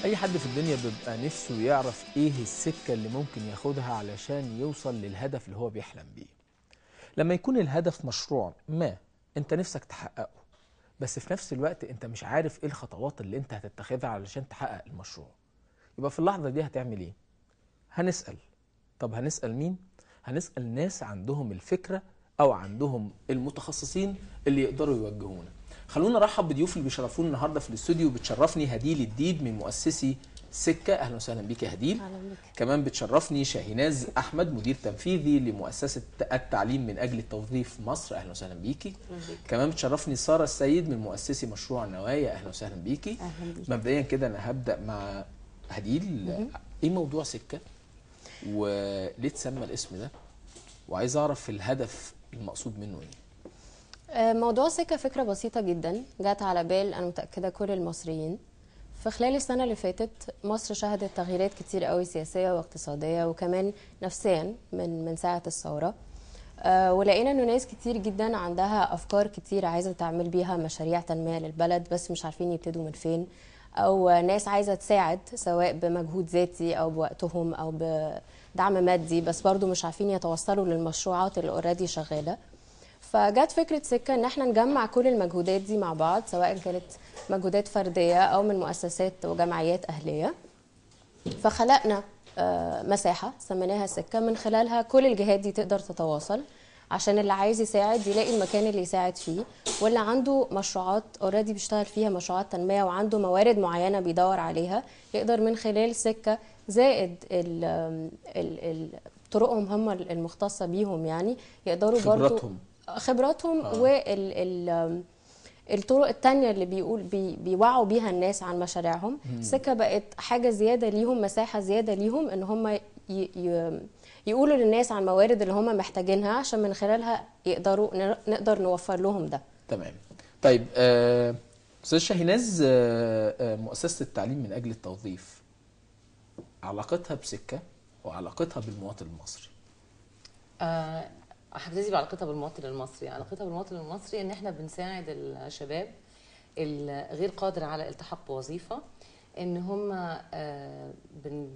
اي حد في الدنيا بيبقى نفسه يعرف ايه السكة اللي ممكن ياخدها علشان يوصل للهدف اللي هو بيحلم بيه. لما يكون الهدف مشروع ما انت نفسك تحققه، بس في نفس الوقت انت مش عارف ايه الخطوات اللي انت هتتخذها علشان تحقق المشروع، يبقى في اللحظة دي هتعمل ايه؟ هنسأل. طب هنسأل مين؟ هنسأل ناس عندهم الفكرة او عندهم المتخصصين اللي يقدروا يوجهونا. خلونا نرحب بضيوف اللي بيشرفونا النهارده في الاستوديو. بتشرفني هديل الديب من مؤسسي سكة، اهلا وسهلا بيك يا هديل. كمان بتشرفني شاهيناز احمد، مدير تنفيذي لمؤسسة التعليم من اجل التوظيف مصر، اهلا وسهلا بيكي. كمان بتشرفني ساره السيد من مؤسسي مشروع نوايا، اهلا وسهلا بيكي. مبدئيا كده انا هبدا مع هديل. ايه موضوع سكة وليه اتسمى الاسم ده؟ وعايز اعرف الهدف المقصود منه ايه. موضوع سكة فكرة بسيطة جدا جات على بال أنا متأكدة كل المصريين. في خلال السنة اللي فاتت مصر شهدت تغييرات كتير قوي، سياسية واقتصادية وكمان نفسيا من ساعة الثورة. ولقينا إنه ناس كتير جدا عندها أفكار كتير عايزة تعمل بيها مشاريع تنمية للبلد، بس مش عارفين يبتدوا من فين، أو ناس عايزة تساعد سواء بمجهود ذاتي أو بوقتهم أو بدعم مادي، بس برضو مش عارفين يتوصلوا للمشروعات اللي already شغالة. فجت فكرة سكة إن احنا نجمع كل المجهودات دي مع بعض، سواء كانت مجهودات فردية أو من مؤسسات وجمعيات أهلية. فخلقنا مساحة سميناها سكة، من خلالها كل الجهات دي تقدر تتواصل، عشان اللي عايز يساعد يلاقي المكان اللي يساعد فيه، واللي عنده مشروعات already بيشتغل فيها مشروعات تنمية وعنده موارد معينة بيدور عليها، يقدر من خلال سكة زائد طرقهم هم المختصة بيهم، يعني يقدروا برضو خبراتهم والطرق التانية اللي بيقول بيوعوا بيها الناس عن مشاريعهم. سكة بقت حاجة زيادة ليهم، مساحة زيادة ليهم ان هم يقولوا للناس عن الموارد اللي هم محتاجينها، عشان من خلالها يقدروا نقدر نوفر لهم ده. تمام. طيب أستاذ شاهيناز، مؤسسة التعليم من أجل التوظيف علاقتها بسكة وعلاقتها بالمواطن المصري؟ هبتدي بعلاقتها بالمواطن المصري. علاقتها بالمواطن المصري ان احنا بنساعد الشباب الغير قادر على الالتحاق بوظيفة، ان هم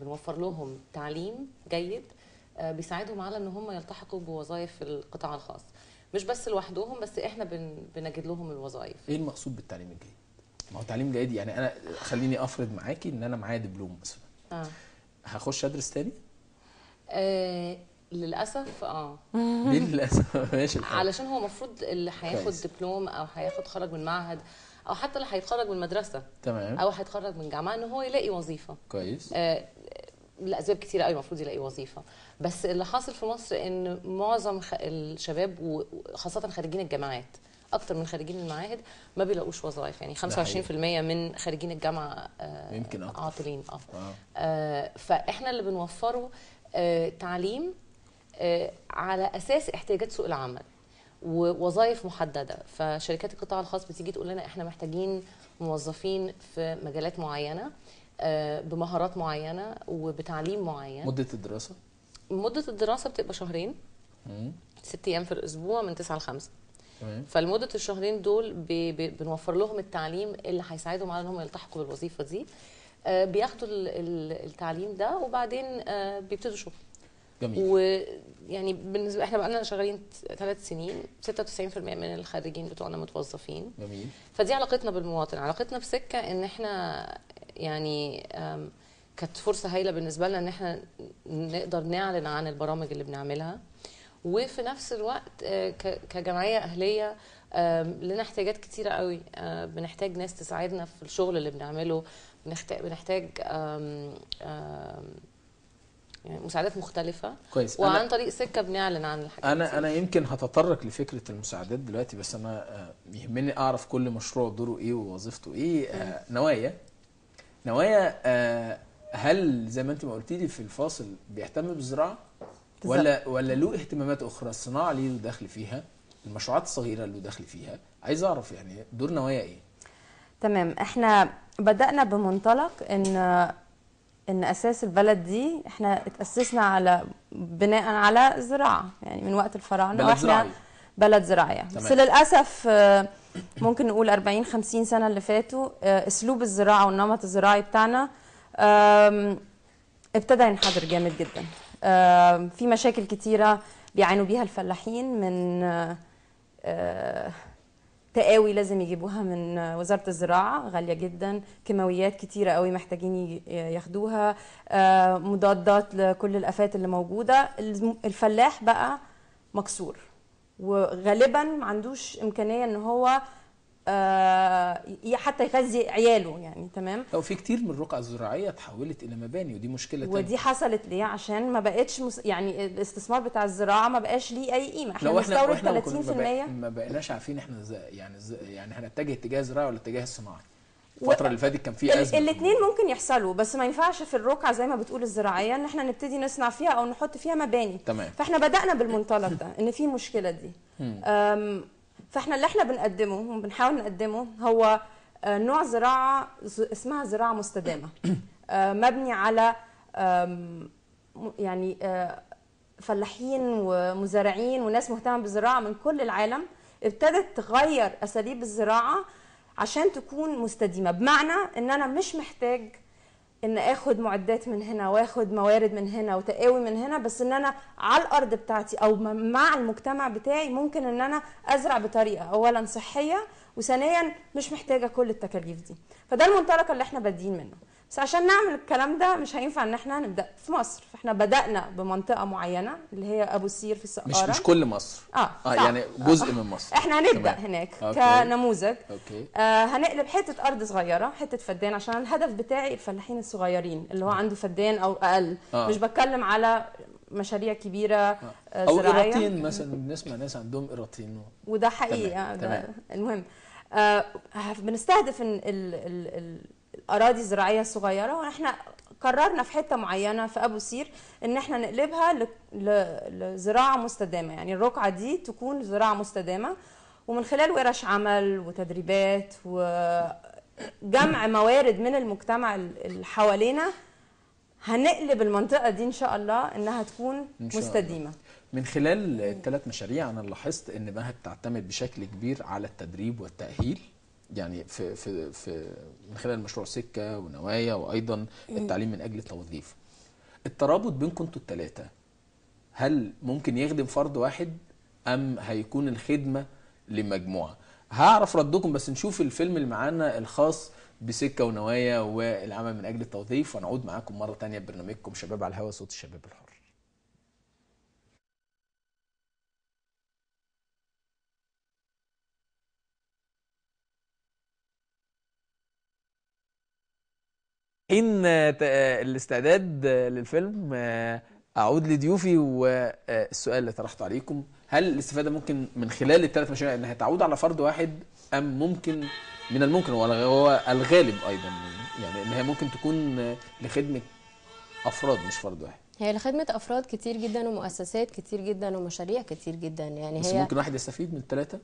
بنوفر لهم تعليم جيد بيساعدهم على ان هم يلتحقوا بوظائف في القطاع الخاص، مش بس لوحدهم، بس احنا بنجد لهم الوظائف. ايه المقصود بالتعليم الجيد؟ ما هو تعليم جيد يعني انا خليني افرض معاكي ان انا معايا دبلوم مثلا، هخش ادرس تاني؟ للاسف. ليه للاسف؟ ماشي الحال. علشان هو المفروض اللي هياخد دبلوم او هياخد خرج من معهد او حتى اللي هيتخرج من مدرسه، تمام، او هيتخرج من جامعه، ان هو يلاقي وظيفة. كويس. لاسباب كتيرة قوي المفروض يلاقي وظيفة، بس اللي حاصل في مصر ان معظم الشباب وخاصة خريجين الجامعات اكتر من خريجين المعاهد ما بيلاقوش وظائف. يعني 25% من خريجين الجامعة يمكن اكتر عاطلين. فاحنا اللي بنوفره تعليم على اساس احتياجات سوق العمل ووظائف محددة. فشركات القطاع الخاص بتيجي تقول لنا احنا محتاجين موظفين في مجالات معينة، بمهارات معينة وبتعليم معين. مده الدراسة؟ مده الدراسة بتبقى شهرين، 6 ايام في الاسبوع من 9 ل 5. فالمده الشهرين دول بنوفر لهم التعليم اللي هيساعدهم على انهم يلتحقوا بالوظيفة دي. بياخدوا التعليم ده وبعدين بيبتدوا شغل. جميل. ويعني بالنسبة احنا بقالنا شغالين 3 سنين، 96% من الخريجين بتوعنا متوظفين. جميل. فدي علاقتنا بالمواطن. علاقتنا بسكه ان احنا يعني كانت فرصة هايلة بالنسبة لنا ان احنا نقدر نعلن عن البرامج اللي بنعملها، وفي نفس الوقت كجمعية اهليه لنا احتياجات كتيرة قوي. بنحتاج ناس تساعدنا في الشغل اللي بنعمله، بنحتاج يعني مساعدات مختلفة. كويس. وعن طريق سكة بنعلن عن الحاجات. أنا يمكن هتطرق لفكرة المساعدات دلوقتي، بس أنا يهمني أعرف كل مشروع دوره إيه ووظيفته إيه. نوايا هل زي ما أنت ما قلتي لي في الفاصل بيهتم بالزراعة ولا له اهتمامات أخرى؟ الصناعة ليه دخل فيها، المشروعات الصغيرة له دخل فيها. عايز أعرف يعني دور نوايا إيه؟ تمام. إحنا بدأنا بمنطلق ان اساس البلد دي احنا اتاسسنا على بناء على الزراعة، يعني من وقت الفراعنة واحنا بلد زراعية. بس للاسف ممكن نقول 40 50 سنة اللي فاتوا اسلوب الزراعة والنمط الزراعي بتاعنا ابتدى ينحدر جامد جدا. في مشاكل كتيرة بيعانوا بيها الفلاحين من تقاوي لازم يجيبوها من وزارة الزراعة غالية جدا، كيماويات كتيرة قوي محتاجين ياخدوها، مضادات لكل الآفات اللي موجودة. الفلاح بقى مكسور، وغالبا ما عندوش إمكانية إن هو حتى يغذي عياله يعني. تمام. لو في كتير من الرقع الزراعية تحولت الى مباني، ودي مشكلة تانية. ودي حصلت ليه؟ عشان ما بقتش يعني الاستثمار بتاع الزراعة ما بقاش ليه اي قيمة. احنا بنستورد 30%. ما بقيناش عارفين احنا يعني هنتجه اتجاه الزراعة ولا اتجاه الصناعي. الفترة اللي فاتت كان في ازمة. الاثنين ممكن يحصلوا، بس ما ينفعش في الرقعة زي ما بتقول الزراعية ان احنا نبتدي نصنع فيها او نحط فيها مباني. تمام. فاحنا بدانا بالمنطلق ده ان في مشكلة دي. فاحنا اللي احنا بنقدمه وبنحاول نقدمه هو نوع زراعة اسمها زراعة مستدامة، مبني على يعني فلاحين ومزارعين وناس مهتمة بالزراعة من كل العالم ابتدت تغير اساليب الزراعة عشان تكون مستديمه. بمعنى ان انا مش محتاج ان اخد معدات من هنا واخد موارد من هنا وتقاوي من هنا، بس ان انا على الارض بتاعتي او مع المجتمع بتاعي ممكن ان انا ازرع بطريقة اولا صحية، وثانيا مش محتاجه كل التكاليف دي. فده المنطلق اللي احنا بادئين منه. بس عشان نعمل الكلام ده مش هينفع ان احنا نبدا في مصر، فاحنا بدانا بمنطقة معينة اللي هي ابو سير في السقاره. مش كل مصر. يعني جزء من مصر. احنا هنبدا هناك. okay. كنموذج. okay. هنقلب حتة ارض صغيرة، حتة فدان، عشان الهدف بتاعي الفلاحين الصغيرين اللي هو عنده فدان او اقل. مش بتكلم على مشاريع كبيرة او قراطين مثلا، بنسمع ناس عندهم قراطين وده حقيقي. تمام. المهم بنستهدف ان الاراضي الزراعية الصغيرة، واحنا قررنا في حتة معينة في ابو سير ان احنا نقلبها لزراعه مستدامة، يعني الرقعة دي تكون زراعة مستدامة، ومن خلال ورش عمل وتدريبات وجمع موارد من المجتمع اللي حوالينا هنقلب المنطقة دي ان شاء الله انها تكون مستديمه. من خلال الثلاث مشاريع انا لاحظت ان مها بتعتمد بشكل كبير على التدريب والتاهيل، يعني في في في من خلال مشروع سكة ونوايا، وايضا التعليم من اجل التوظيف. الترابط بينكم انتوا الثلاثة هل ممكن يخدم فرد واحد ام هيكون الخدمة لمجموعة؟ هعرف ردكم بس نشوف الفيلم اللي معانا الخاص بسكه ونوايا والعمل من اجل التوظيف، ونعود معاكم مرة ثانية ببرنامجكم شباب على الهوا، صوت الشباب الحر. حين الاستعداد للفيلم اعود لضيوفي والسؤال اللي طرحته عليكم، هل الاستفادة ممكن من خلال الثلاث مشاريع انها تعود على فرد واحد ام ممكن من الممكن وهو الغالب ايضا يعني انها ممكن تكون لخدمة افراد مش فرد واحد؟ هي لخدمة افراد كتير جدا ومؤسسات كتير جدا ومشاريع كتير جدا، يعني بس هي ممكن واحد يستفيد من الثلاثة؟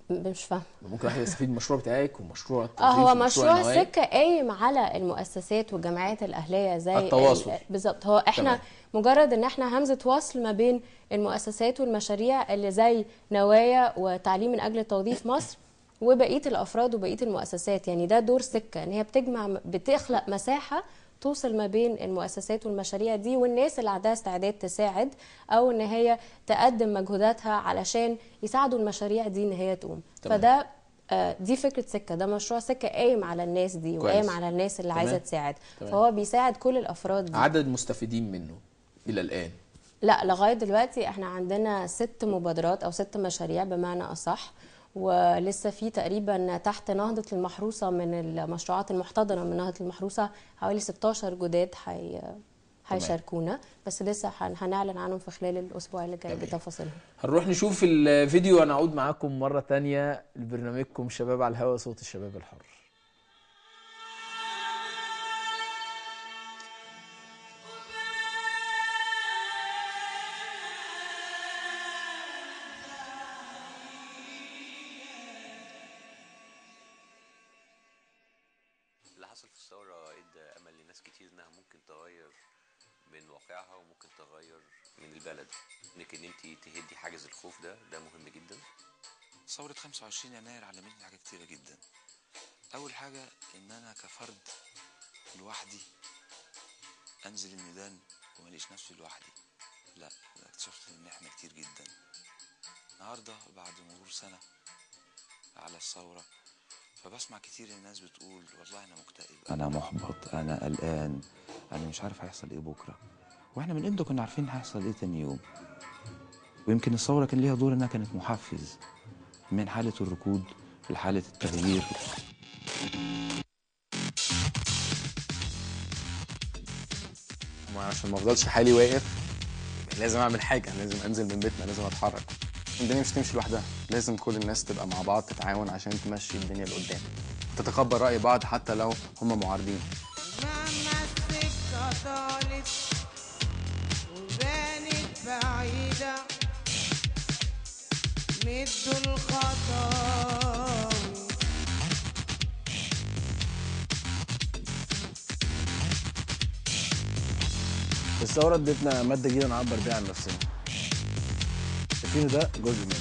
مش فاهمه. ممكن واحد يستفيد من المشروع بتاعك ومشروع التوظيف. هو مشروع سكة قايم على المؤسسات والجمعيات الاهلية زي التواصل. بالظبط. هو احنا تمام. مجرد ان احنا همزه وصل ما بين المؤسسات والمشاريع اللي زي نوايا وتعليم من اجل التوظيف مصر وبقية الافراد وبقية المؤسسات، يعني ده دور سكة ان هي بتجمع، بتخلق مساحة توصل ما بين المؤسسات والمشاريع دي والناس اللي عندها استعداد تساعد او ان هي تقدم مجهوداتها علشان يساعدوا المشاريع دي ان هي تقوم. تمام. فده دي فكرة سكة، ده مشروع سكة قايم على الناس دي وقايم على الناس اللي عايزه تساعد. تمام. فهو بيساعد كل الافراد دي. عدد المستفيدين منه الى الان؟ لا، لغاية دلوقتي احنا عندنا 6 مبادرات او 6 مشاريع بمعنى اصح، ولسه في تقريبا تحت نهضة المحروسة من المشروعات المحتضنة من نهضة المحروسة حوالي 16 جداد هيشاركونا، بس لسه هنعلن عنهم في خلال الأسبوع اللي جاي بتفاصيلهم. هنروح نشوف الفيديو ونعود معاكم مرة تانية لبرنامجكم شباب على الهوا، صوت الشباب الحر. اللي حصل في الثورة ادى أمل لناس كتير إنها ممكن تغير من واقعها وممكن تغير من البلد، إنك إن أنت تهدي حاجز الخوف ده مهم جدا. ثورة 25 يناير علمتني حاجات كتيرة جدا. أول حاجة إن أنا كفرد لوحدي، انزل الميدان وما الاقيش نفسي لوحدي. لا، اكتشفت ان احنا كتير جدا. النهارده بعد مرور سنة على الثورة، فبسمع كتير الناس بتقول والله انا مكتئب، انا محبط، انا قلقان، انا مش عارف هيحصل ايه بكره. واحنا من امتى كنا عارفين هيحصل ايه تاني يوم؟ ويمكن الثورة كان ليها دور انها كانت محفز من حاله الركود لحاله التغيير. عشان ما افضلش حالي واقف لازم اعمل حاجة، لازم انزل من بيتنا، لازم اتحرك. الدنيا مش تمشي لوحدها، لازم كل الناس تبقى مع بعض تتعاون عشان تمشي الدنيا لقدام، تتقبل رأي بعض حتى لو هم معارضين. مهما السكة طالت وبانت بعيدة، مدوا الخطاوي. الثورة ادتنا مادة جديدة نعبر بيها عن نفسنا. الفيلم ده جزء منه.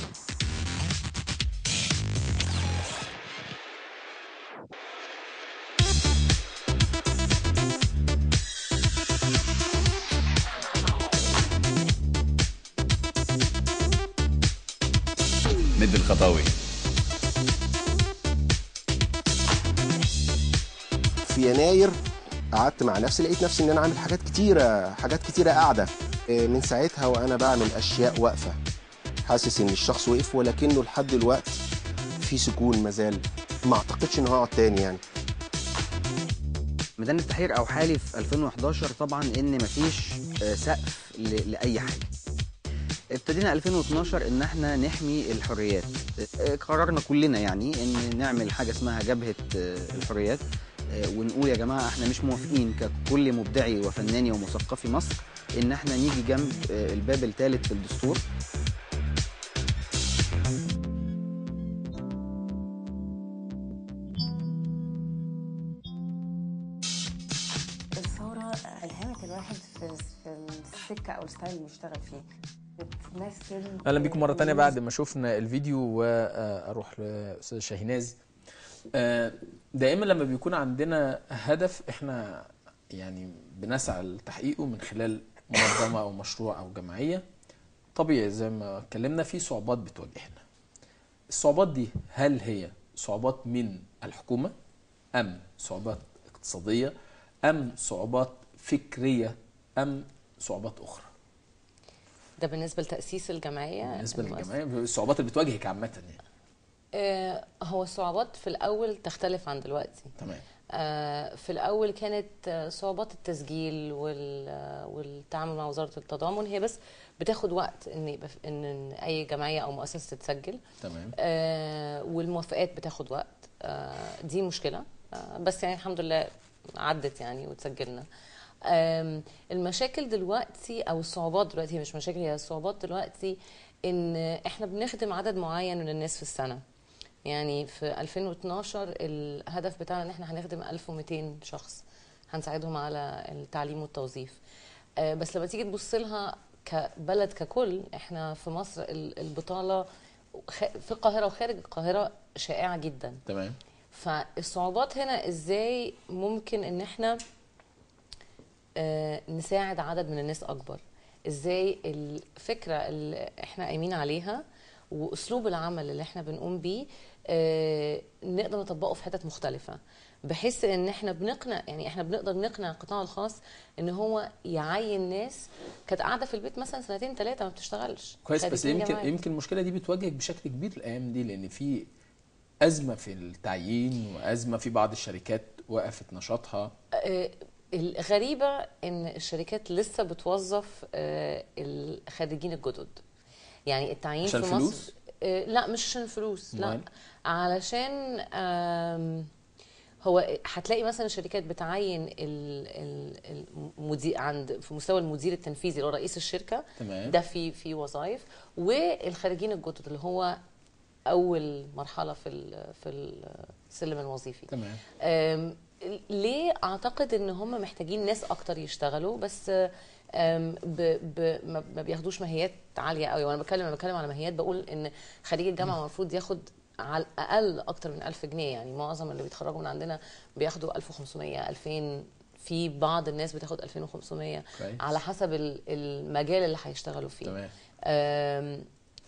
مد الخطاوي. في يناير قعدت مع نفسي، لقيت نفسي ان انا عامل حاجات كتيرة، حاجات كتيرة قاعدة. من ساعتها وانا بعمل اشياء واقفة، حاسس ان الشخص وقف، ولكنه لحد الوقت في سكون مازال. ما اعتقدش ان هقعد تاني يعني. ميدان التحرير او حالي في 2011 طبعا ان مفيش سقف لاي حاجة. ابتدينا 2012 ان احنا نحمي الحريات. قررنا كلنا يعني ان نعمل حاجة اسمها جبهة الحريات، ونقول يا جماعة احنا مش موافقين ككل مبدعي وفناني ومثقفي مصر ان احنا نيجي جنب الباب الثالث في الدستور. الثورة ألهمت الواحد في السكة أو ال style اللي بيشتغل فيه. بتمثل. أهلا بيكم مرة تانية بعد ما شفنا الفيديو، وأروح لأستاذ شاهيناز. دائما لما بيكون عندنا هدف احنا يعني بنسعى لتحقيقه من خلال منظمة أو مشروع أو جمعية، طبيعي زي ما اتكلمنا في صعوبات بتواجهنا. الصعوبات دي هل هي صعوبات من الحكومة أم صعوبات اقتصادية أم صعوبات فكرية أم صعوبات أخرى؟ ده بالنسبة لتأسيس الجمعية؟ بالنسبة للجمعية الصعوبات اللي بتواجهك عامة يعني. هو الصعوبات في الأول تختلف عن دلوقتي. تمام. في الأول كانت صعوبات التسجيل والتعامل مع وزارة التضامن، هي بس بتاخد وقت إن يبقى إن أي جمعية أو مؤسسة تتسجل. تمام. والموافقات بتاخد وقت، دي مشكلة، بس يعني الحمد لله عدت يعني وتسجلنا. المشاكل دلوقتي أو الصعوبات دلوقتي، مش مشاكل، هي الصعوبات دلوقتي إن إحنا بنخدم عدد معين من الناس في السنة. يعني في 2012 الهدف بتاعنا ان احنا هنخدم 1200 شخص، هنساعدهم على التعليم والتوظيف. بس لما تيجي تبص لها كبلد ككل، احنا في مصر البطالة في القاهرة وخارج القاهرة شائعة جدا. تمام. فالصعوبات هنا ازاي ممكن ان احنا نساعد عدد من الناس اكبر، ازاي الفكرة اللي احنا قايمين عليها واسلوب العمل اللي احنا بنقوم بيه نقدر نطبقه في حتت مختلفة، بحيث ان احنا بنقنع، يعني احنا بنقدر نقنع القطاع الخاص ان هو يعين ناس كانت قاعدة في البيت مثلا سنتين ثلاثة ما بتشتغلش. كويس، بس يمكن المشكلة دي بتواجهك بشكل كبير الايام دي، لان في ازمة في التعيين وازمة في بعض الشركات وقفت نشاطها. الغريبة ان الشركات لسه بتوظف الخريجين الجدد. يعني التعيين في مصر لا مش عشان الفلوس، لا علشان هو هتلاقي مثلا الشركات بتعين المدير عند في مستوى المدير التنفيذي اللي هو رئيس الشركة. تمام. ده في وظائف، والخريجين الجدد اللي هو اول مرحلة في السلم الوظيفي. تمام. ليه اعتقد ان هم محتاجين ناس اكتر يشتغلوا، بس ما بياخدوش ماهيات عالية قوي. وانا بتكلم على ماهيات، بقول ان خريج الجامعة المفروض ياخد على الاقل اكتر من 1000 جنيه. يعني معظم اللي بيتخرجوا من عندنا بياخدوا 1500، 2000، في بعض الناس بتاخد 2500 على حسب المجال اللي هيشتغلوا فيه. تمام.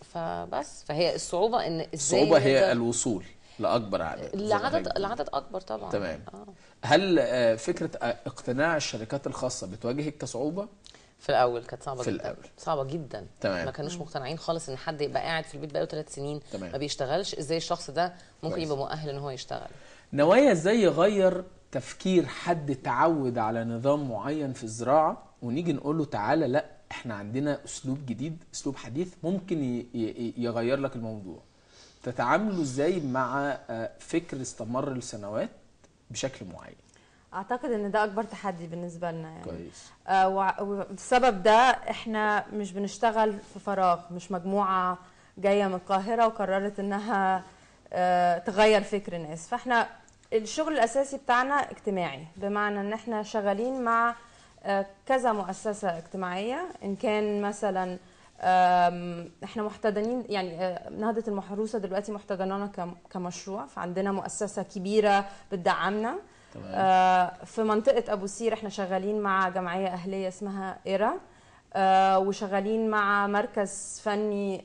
فبس فهي الصعوبة ان ازاي الصعوبة هي الوصول لاكبر عدد، لعدد اكبر طبعا. تمام. هل فكرة اقتناع الشركات الخاصة بتواجهك كصعوبه؟ في الاول كانت صعبة في جدا. الاول صعبة جدا. تمام. ما كانوش مقتنعين خالص ان حد يبقى قاعد في البيت بقاله 3 سنين. تمام. ما بيشتغلش، ازاي الشخص ده ممكن يبقى مؤهل ان هو يشتغل. نوايا ازاي يغير تفكير حد تعود على نظام معين في الزراعة ونيجي نقول له تعالى لا احنا عندنا اسلوب جديد، اسلوب حديث ممكن يغير لك الموضوع. تتعاملوا ازاي مع فكر استمر لسنوات بشكل معين؟ اعتقد ان ده اكبر تحدي بالنسبة لنا يعني. كويس. والسبب ده احنا مش بنشتغل في فراغ، مش مجموعة جاية من القاهرة وقررت انها تغير فكر الناس. فاحنا الشغل الاساسي بتاعنا اجتماعي، بمعنى ان احنا شغالين مع كذا مؤسسة اجتماعية، ان كان مثلا احنا محتضنين يعني نهضة المحروسة دلوقتي محتضنانا كمشروع، فعندنا مؤسسة كبيرة بتدعمنا. في منطقة ابو سير احنا شغالين مع جمعية اهليه اسمها إيرا، وشغالين مع مركز فني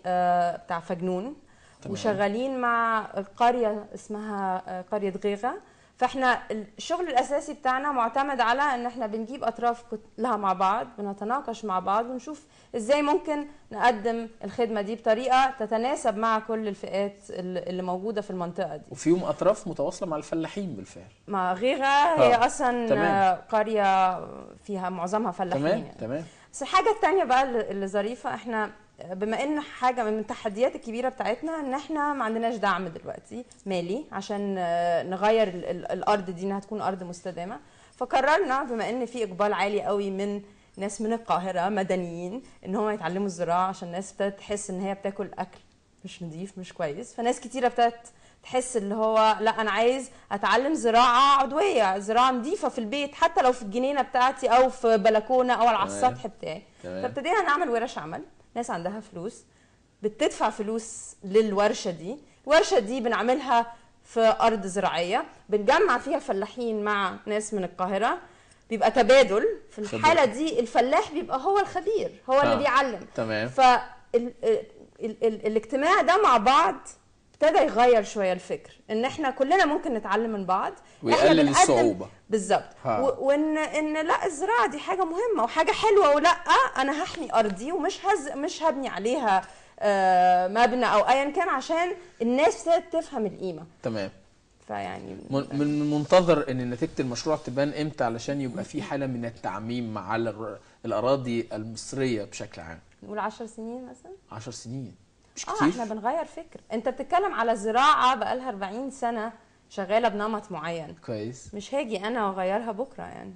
بتاع فجنون. تمام. وشغالين مع قرية اسمها قرية غيغه. فاحنا الشغل الاساسي بتاعنا معتمد على ان احنا بنجيب اطراف كلها مع بعض، بنتناقش مع بعض ونشوف ازاي ممكن نقدم الخدمة دي بطريقة تتناسب مع كل الفئات اللي موجودة في المنطقة دي. وفيهم اطراف متواصلة مع الفلاحين بالفعل. مع غيغه هي اصلا. تمام. قرية فيها معظمها فلاحين. تمام. يعني. تمام. بس الحاجة الثانية بقى اللي ظريفة، احنا بما ان حاجة من التحديات الكبيرة بتاعتنا ان احنا ما عندناش دعم دلوقتي مالي عشان نغير الارض دي انها تكون ارض مستدامة، فقررنا بما ان في اقبال عالي قوي من ناس من القاهرة مدنيين ان هم يتعلموا الزراعة، عشان الناس ابتدت تحس ان هي بتاكل اكل مش نظيف مش كويس، فناس كتيرة ابتدت تحس اللي هو لا انا عايز اتعلم زراعة عضوية، زراعة نظيفة في البيت حتى لو في الجنينة بتاعتي او في بلكونة او على السطح بتاعي. فابتدينا نعمل ورش عمل، ناس عندها فلوس بتدفع فلوس للورشه دي، الورشة دي بنعملها في ارض زراعية، بنجمع فيها فلاحين مع ناس من القاهرة، بيبقى تبادل. في الحالة دي الفلاح بيبقى هو الخبير، هو اللي بيعلم. تمام. فالاجتماع ده مع بعض ابتدى يغير شوية الفكر، ان احنا كلنا ممكن نتعلم من بعض ويقلل الصعوبة. بالظبط. وان ان لا الزراعة دي حاجة مهمة وحاجه حلوة، ولا انا هحمي ارضي ومش مش هبني عليها مبنى او ايا كان، عشان الناس ابتدت تفهم القيمة. تمام. فيعني من المنتظر ان نتيجة المشروع تبان امتى علشان يبقى في حاله من التعميم مع الاراضي المصرية بشكل عام؟ نقول 10 سنين مثلا. 10 سنين مش كتير. احنا بنغير فكر. انت بتتكلم على زراعة بقالها 40 سنة شغالة بنمط معين. كويس. مش هاجي انا واغيرها بكره يعني.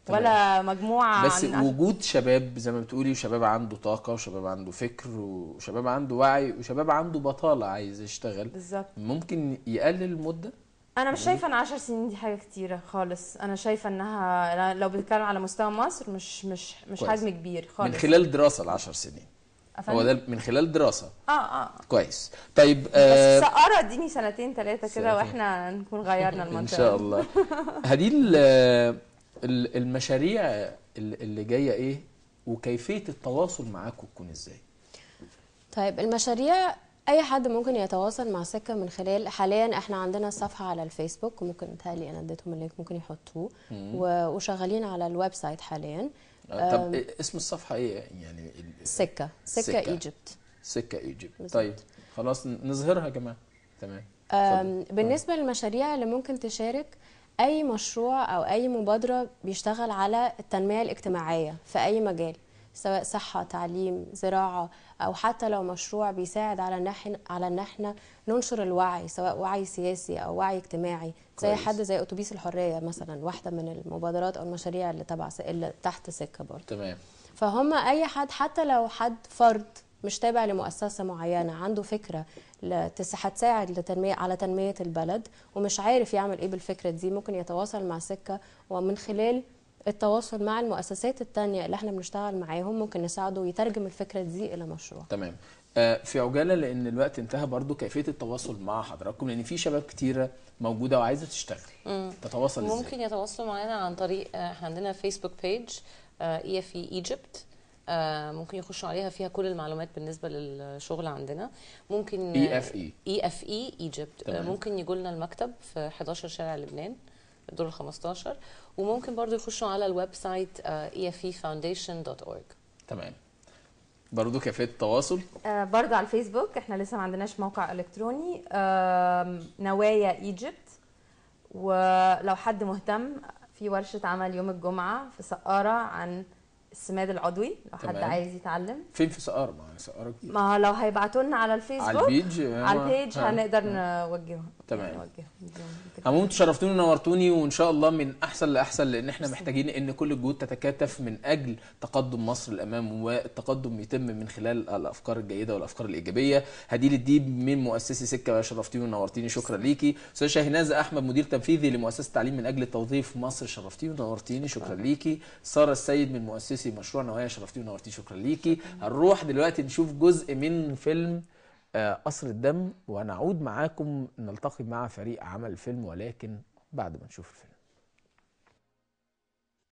تمام. ولا مجموعة. بس وجود شباب زي ما بتقولي، وشباب عنده طاقة، وشباب عنده فكر، وشباب عنده وعي، وشباب عنده بطاله عايز يشتغل. بالظبط. ممكن يقلل المدة. انا مش شايفه ان 10 سنين دي حاجة كتيرة خالص، انا شايفه انها لو بنتكلم على مستوى مصر مش مش مش حجم كبير خالص. من خلال دراسة ال 10 سنين. هو ده من خلال دراسة. كويس. طيب بس سقاره اديني 2 3 كده واحنا نكون غيرنا المنطقة ان شاء الله. هدي المشاريع اللي جاية ايه، وكيفية التواصل معاكم تكون ازاي؟ طيب المشاريع اي حد ممكن يتواصل مع سكة من خلال، حاليا احنا عندنا صفحة على الفيسبوك، وممكن متهيألي انا اديتهم ال link ممكن يحطوه، وشغالين على ال website حاليا. طب اسم الصفحة ايه يعني؟ سكة Egypt. سكة Egypt. طيب خلاص نظهرها يا جماعة. تمام. بالنسبة للمشاريع اللي ممكن تشارك، اي مشروع او اي مبادرة بيشتغل على التنمية الاجتماعية في اي مجال، سواء صحة، تعليم، زراعة، أو حتى لو مشروع بيساعد على إن احنا ننشر الوعي، سواء وعي سياسي أو وعي اجتماعي. زي حد زي أتوبيس الحرية مثلا، واحدة من المبادرات أو المشاريع اللي تبع اللي تحت سكة برضه. تمام. فهم أي حد، حتى لو حد فرد مش تابع لمؤسسة معينة، عنده فكرة هتساعد على تنمية البلد ومش عارف يعمل إيه بالفكرة دي، ممكن يتواصل مع سكة، ومن خلال التواصل مع المؤسسات التانية اللي احنا بنشتغل معاهم ممكن نساعده يترجم الفكرة دي إلى مشروع. تمام. في عجالة لان الوقت انتهى، برضو كيفية التواصل مع حضراتكم، لان في شباب كتيرة موجودة وعايزه تشتغل، تتواصل ازاي؟ ممكن يتواصلوا معانا عن طريق، احنا عندنا فيسبوك page EFE Egypt، ممكن يخشوا عليها، فيها كل المعلومات بالنسبة للشغل عندنا. ممكن EFE EFE Egypt. ممكن يجوا لنا المكتب في 11 شارع لبنان الدور 15، وممكن برضو يخشوا على ال website efefoundation.org. تمام. برضو كيفية التواصل؟ برضو على الفيسبوك، احنا لسه ما عندناش موقع الكتروني، نوايا Egypt. ولو حد مهتم في ورشة عمل يوم الجمعة في سقارة عن السماد العضوي، لو حد عايز يتعلم. فين في سقارة؟ ما سقارة كبيرة. ما لو هيبعتوا لنا على الفيسبوك، على ال page، على ال page هنقدر نوجههم. تمام. عموما شرفتوني ونورتوني، وان شاء الله من احسن لاحسن، لان احنا محتاجين ان كل الجهود تتكاتف من اجل تقدم مصر للامام، والتقدم يتم من خلال الافكار الجيدة والافكار الايجابية. هديل الديب من مؤسسي سكة، شرفتيني ونورتيني، شكرا ليكي. استاذ شاهناز احمد مدير تنفيذي لمؤسسة التعليم من اجل التوظيف مصر، شرفتيني ونورتيني، شكرا ليكي. ساره السيد من مؤسسي مشروع نوايا، شرفتيني ونورتيني، شكرا ليكي. هنروح دلوقتي نشوف جزء من فيلم قصر الدم، ونعود معاكم نلتقي مع فريق عمل الفيلم، ولكن بعد ما نشوف الفيلم.